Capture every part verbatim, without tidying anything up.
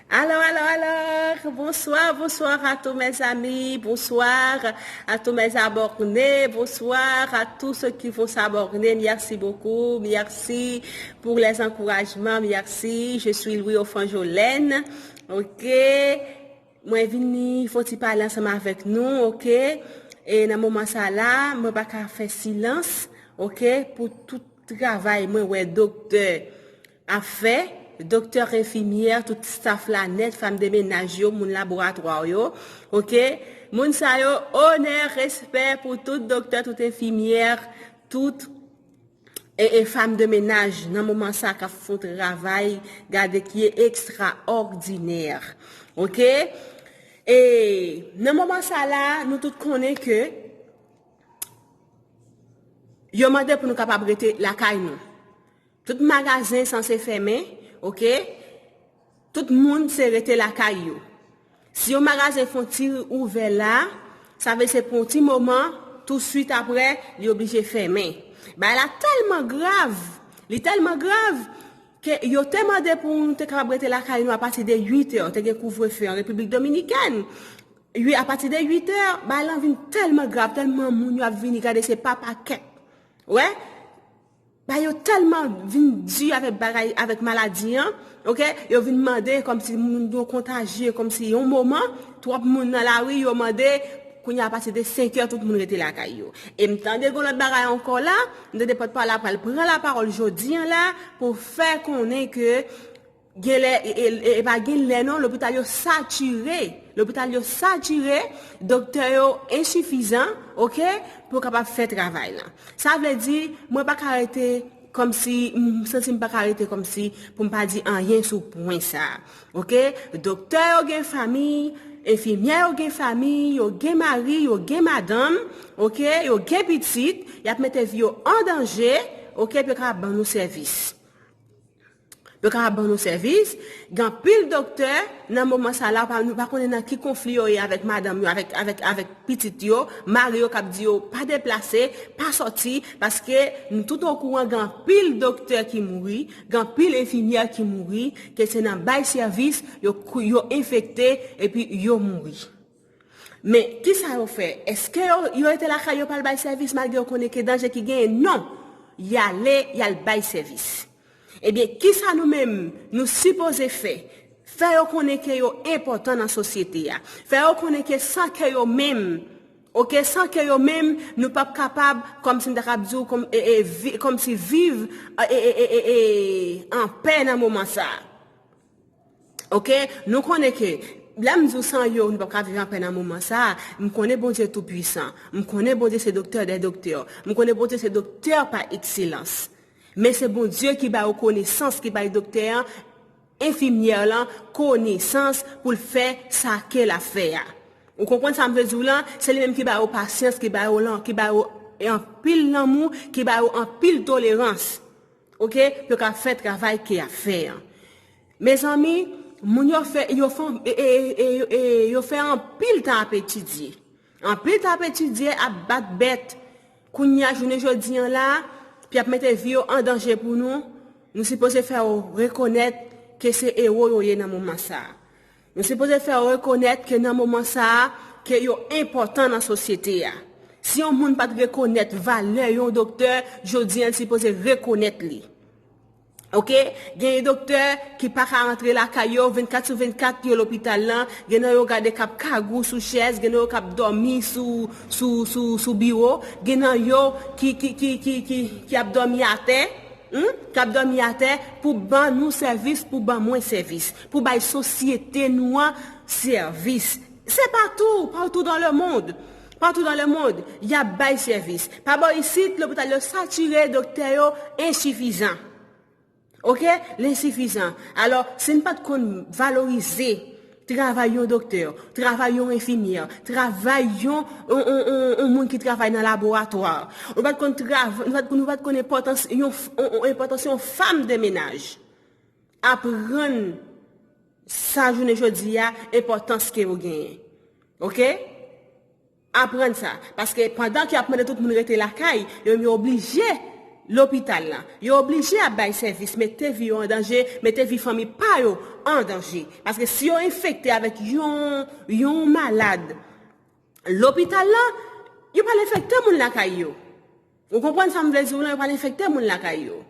Alors, alors, alors, bonsoir, bonsoir à tous mes amis, bonsoir à tous mes abonnés, bonsoir à tous ceux qui vont s'abonner. Merci beaucoup, merci pour les encouragements, merci. Je suis Louis Offranjolaine, ok? Mwen vini fè yon ti pale ansanm avèk nou, ok? E nan moman sa la, mwen pa ka fè silans, ok? Pou tout travay mwen wè doktè ap fè, doktè, enfimyè, tout staff la nèt, fanm de menaj yo, moun laboratwa yo, ok? Moun sa yo, onè, respè pou tout doktè, tout enfimyè, tout e, e fanm de menaj nan moman sa k ap fè yon travay, gade ki ekstraòdinè, ok? E nan moman sa la, nou tout konnen ke yo mande pou nou kapab rete lakay nou. Tout magazen sanse fèmen, ok? Tout moun se rete lakay yo. Si yon magazen fè yon ti ouvè la, sa vle se pou yon ti moman, touswit apre, li oblije fèmen. Bagay la tèlman grav, li tèlman grav, ke yo te mande pou nou te kapab rete lakay nou apati de uit è, te gen kouvrefe an Repiblik Dominikèn. Wi, apati de uit è, bagay lan vin tèlman grav, tèlman moun yo ap vini gade se pa pakèt. Wè? Ba yo tèlman vin di avèk bagay, avèk maladi an, ok? Yo vin mande kòmsi moun yo kontajye, kòmsi yon moman, twòp moun nan lari, yo mande, kounye a apati de senk è, tout moun rete lakay yo. E m tande gon lòt bagay ankò la, m tande pòtpawòl la pral pran lapawòl jodi an la pou fè konnen ke genlè, e, e, e, e pa genlè non, lopital yo satire. Lopital yo satire, doktè yo ensifizan, ok, pou kapab fè travay lan. Sa vle di, mwen pa ka rete kòmsi, m santi m pa ka rete kòmsi pou m pa di anyen sou pwen sa. Ok? Doktè yo gen fanmi, enfimyè yo gen fanmi, yo gen mari, yo gen madanm, ok? Yo gen pitit, y ap mete vi yo an danje, ok? Pou yo kapab ban nou sèvis. Yo kapab ban nou sèvis. Gen anpil doktè, nan moman sa la, pa, nou pa konnen nan ki konfli yo ye avèk madanm yo, avèk, avèk, avèk pitit yo, mari yo k ap di yo pa deplase, pa sòti, paske nou tout okouran gen anpil doktè ki mouri, gen anpil enfimyè ki mouri, ke se nan bay sèvis, yo, yo enfekte, epi yo mouri. Men, kisa yo fè? Èske yo, yo rete lakay yo pa al bay sèvis malgre yo konnen ke danje ki genyen? Non! Y ale, y al bay sèvis. Ebyen, kisa nou menm nou sipoze fè? Fè yo konnen ke yo enpòtan nan sosyete a. Fè yo konnen ke san ke yo menm, ok, san ke yo menm, nou p ap kapab, kòmsi m ta kab di w, kòm, e, e, vi, kòmsi viv, e, e, e, e, e, an pè nan moman sa a. Ok? Nou konnen ke, lè m di w san yo, nou p ap ka viv an pè nan moman sa a. M konnen Bondye tou pwisan. M konnen Bondye se doktè dè doktè. M konnen Bondye se doktè pa ekselans. Men se Bondye ki ba yo konesans, ki bay doktè an, enfimyè lan, konesans pou l fè sa ke l ap fè a. Ou konprann sa m vle di w lan? Se li menm ki ba yo pasyans, ki ba yo lan, ki ba yo anpil lanmou, ki ba yo anpil tolerans. Ok? Pou yo ka fè travay ke y ap fè an. Mezanmi, moun yo fè, yo fè, e, e, e, e, yo fè anpil tan ap etidye. Anpil tan ap etidye, ap bat bèt. Kounye a, jounen jodi an la, pou y ap mete vi yo an danje pou nou, nou sipoze fè yo rekonèt ke se ewo yo ye nan moman sa a. Nou sipoze fè yo rekonèt ke nan moman sa a, ke yo enpòtan nan sosyete a. Si yon moun pa t rekonèt valè yon doktè, jodi an, l sipoze rekonèt li. Ok? Gen doktè ki pa ka rantre lakay yo, vennkat sou vennkat yo lopital lan, gen nan yo gade k ap kagou sou chèz, gen nan yo k ap dòmi sou, sou, sou, sou biwo, gen nan yo ki, ki, ki, ki, ki, ki ap dòmi atè, hmm? K ap dòmi atè pou ban nou sèvis, pou ban mwen sèvis, pou bay sosyete nou an sèvis. Se patou, partout dans le monde. Partout dans le monde, y ap bay sèvis. Pa bò isit, lopital yo satire, doktè yo ensifizan. Ok? L ensifizan. Alò, si n pa t konn valorize travay yon doktè, travay yon enfimyè, travay yon, yon, yon, yon, yon moun ki travay nan laboratwa, nou pa t konn trav-, nou pa t, nou pa t konn enpòtans yon f-, yon, yon enpòtans yon fanm de menaj. Aprann sa jounen jodi a, enpòtans ke yo genyen. Ok? Aprann sa. Paske pandan ke y ap mande tout moun rete lakay, yo menm yo oblije lopital la. Yo oblije ap bay sèvis, mete vi yo an danje, mete vi fanmi pa yo an danje. Paske si yo enfekte avèk yon, yon malad lopital la, yo pral enfekte moun lakay yo. Ou konprann sa m vle di w lan, yo pral enfekte moun lakay yo.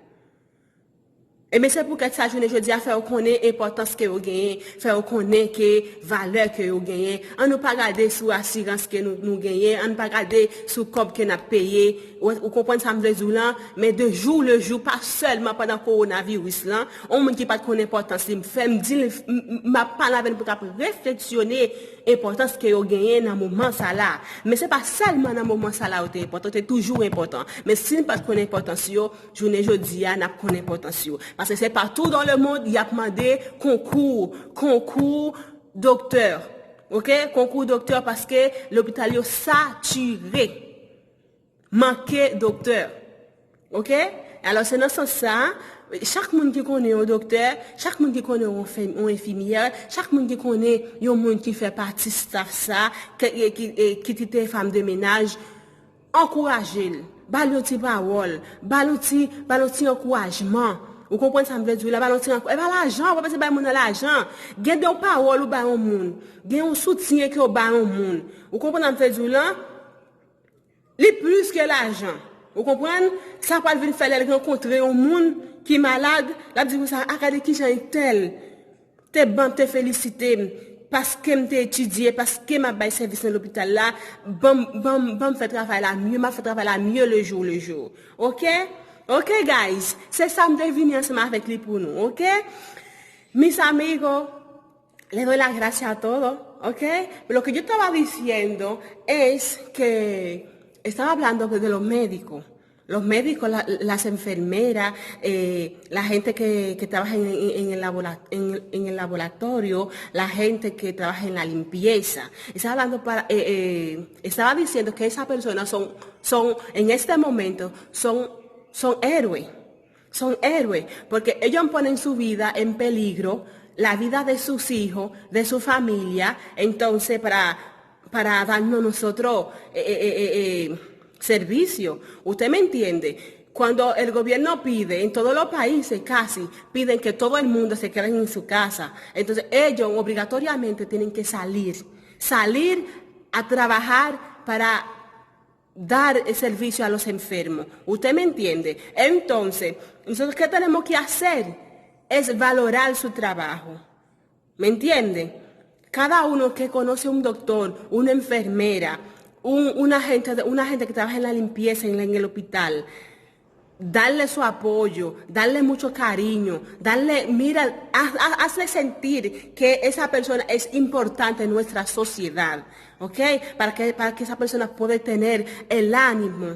Ebyen, se poukèt sa, jounen jodi a, fè yo konnen enpòtans ke yo genyen, fè yo konnen ke valè ke yo genyen. Ann nou pa gade sou asirans ke nou, nou genyen, ann pa gade sou kòb ke n ap peye. Ou, ou konprann sa m vle di w lan? Men de jou le jou, pa sèlman pandan kowonaviris lan, yon moun ki pa t konn enpòtans li, m fè m di l, m, m, m ap pale avè l pou l kab refleksyone enpòtans ke yo genyen nan moman sa la. Men se pa sèlman nan moman sa la yo te enpòtan, yo te toujou enpòtan. Men si n pa t konn enpòtans yo, jounen jodi a, n ap konn enpòtans yo. Paske se patou dans le monde, y ap mande konkou, konkou doktè. Oke? Konkou doktè paske lopital yo satire. Manke doktè. Oke? Alò, se nan sans sa, chak moun ki konnen yon doktè, chak moun ki konnen yon fen-, yon enfimyè, chak moun ki konnen yon moun ki fè pati staff sa, ke, e, ki, e, ki ti te fanm de menaj, ankouraje l. Ba l yon ti pawòl. Ba l yon ti, ba l yon ti ankourajman. Ou konprann sa m vle di w la? Ba l yon ti ankou-, e pa lajan, ou pa bezwen bay moun nan lajan. Gen de yon pawòl ou ba yon moun. Gen yon soutyen ke w ba yon moun. Ou konprann sa m vle di w lan? Li plis ke lajan. Ou konprann? Sa pral vin fè lè l rankontre yon moun ki malad, l ap di konsa, "A, gade kijan entèl te ban m, te felisite m, paske m te etidye, paske m ap bay sèvis nan lopital la, ban m, ban m, ban m fè travay la mye, m ap fè travay la mye le jou le jou." Oke? Oke, guys? Se sa m te vini ansanm avèk li pou nou, oke? Mis amigos, le doy las gracias a todos, ¿ok? Lo que yo estaba diciendo es que estaba hablando de los médicos. Los médicos, la- las enfermeras, eh, la gente que, que trabaja en, en- en el labola- en- en el laboratorio, la gente que trabaja en la limpieza. Estaba hablando para, eh, eh, estaba diciendo que esas personas son, son, en este momento, son, son héroes. Son héroes, porque ellos ponen su vida en peligro, la vida de sus hijos, de su familia, entonces para, para darnos nosotros, eh, eh, eh, eh, eh, servicio. ¿Usted me entiende? Cuando el gobierno pide, en todos los países casi, piden que todo el mundo se quede en su casa. Entonces ellos obligatoriamente tienen que salir, salir a trabajar para dar el servicio a los enfermos. ¿Usted me entiende? Entonces, nosotros, ¿qué tenemos que hacer? Es valorar su trabajo. ¿Me entiende? Cada uno que conoce un doctor, una enfermera, un- una gente, una gente que trabaja en la limpieza en, en el hospital, darle su apoyo, darle mucho cariño, darle, mira, ha- ha- hazle sentir que esa persona es importante en nuestra sociedad, ¿ok? Para que, para que esa persona pueda tener el ánimo,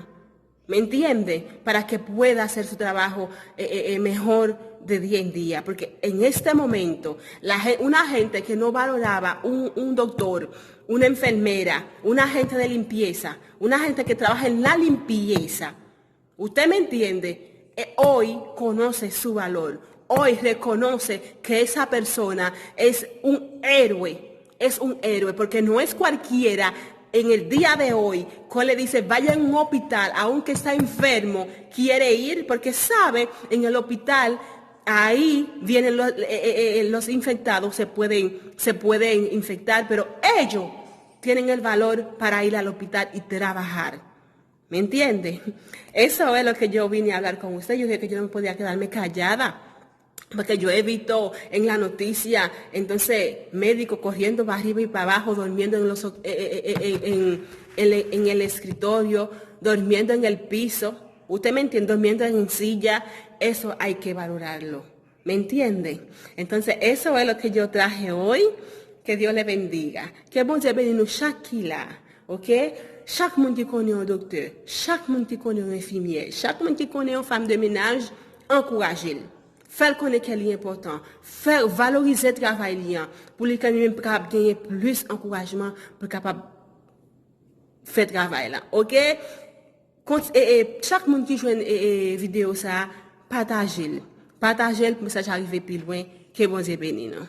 ¿me entiende? Para que pueda hacer su trabajo, eh, eh, eh, mejor de día en día. Porque en este momento, la gen- una gente que no valoraba un, un doctor, una enfermera, una gente de limpieza, una gente que trabaja en la limpieza, ¿usted me entiende? Eh, hoy conoce su valor. Hoy reconoce que esa persona es un héroe. Es un héroe, porque no es cualquiera en el día de hoy que le dice, "Vaya en un hospital, aunque está enfermo, quiere ir", porque sabe, en el hospital, ahí vienen los, eh, eh, eh, los infectados, se pueden, se pueden infectar, pero ellos tienen el valor para ir al hospital y trabajar. ¿Me entiende? Eso es lo que yo vine a hablar con usted. Yo dije que yo no podía quedarme callada, porque yo he visto en la noticia, entonces, médicos corriendo para arriba y para abajo, durmiendo en los, eh, eh, eh, eh, en, en, en el escritorio, durmiendo en el piso. ¿Usted me entiende? Durmiendo en silla. Eso hay que valorarlo. ¿Me entiende? Entonces, eso es lo que yo traje hoy. Que Dios le bendiga. Ke Bondye beni nou chak ki la, oke? Chak moun ki konnen yon doktè, chak moun ki konnen yon enfimyè, chak moun ki konnen yon fanm de menaj, ankouraje l. Fè l konnen ke li enpòtan. Fè valorize travay li an, pou li ke li menm kapab genyen plis ankourajman, pou l kapab fè travay la, oke? Kont- e, e, chak moun ki jwenn, e, e, videyo sa a, pataje l. Pataje l pou mesaj la rive pi lwen. Ke Bondye beni nou.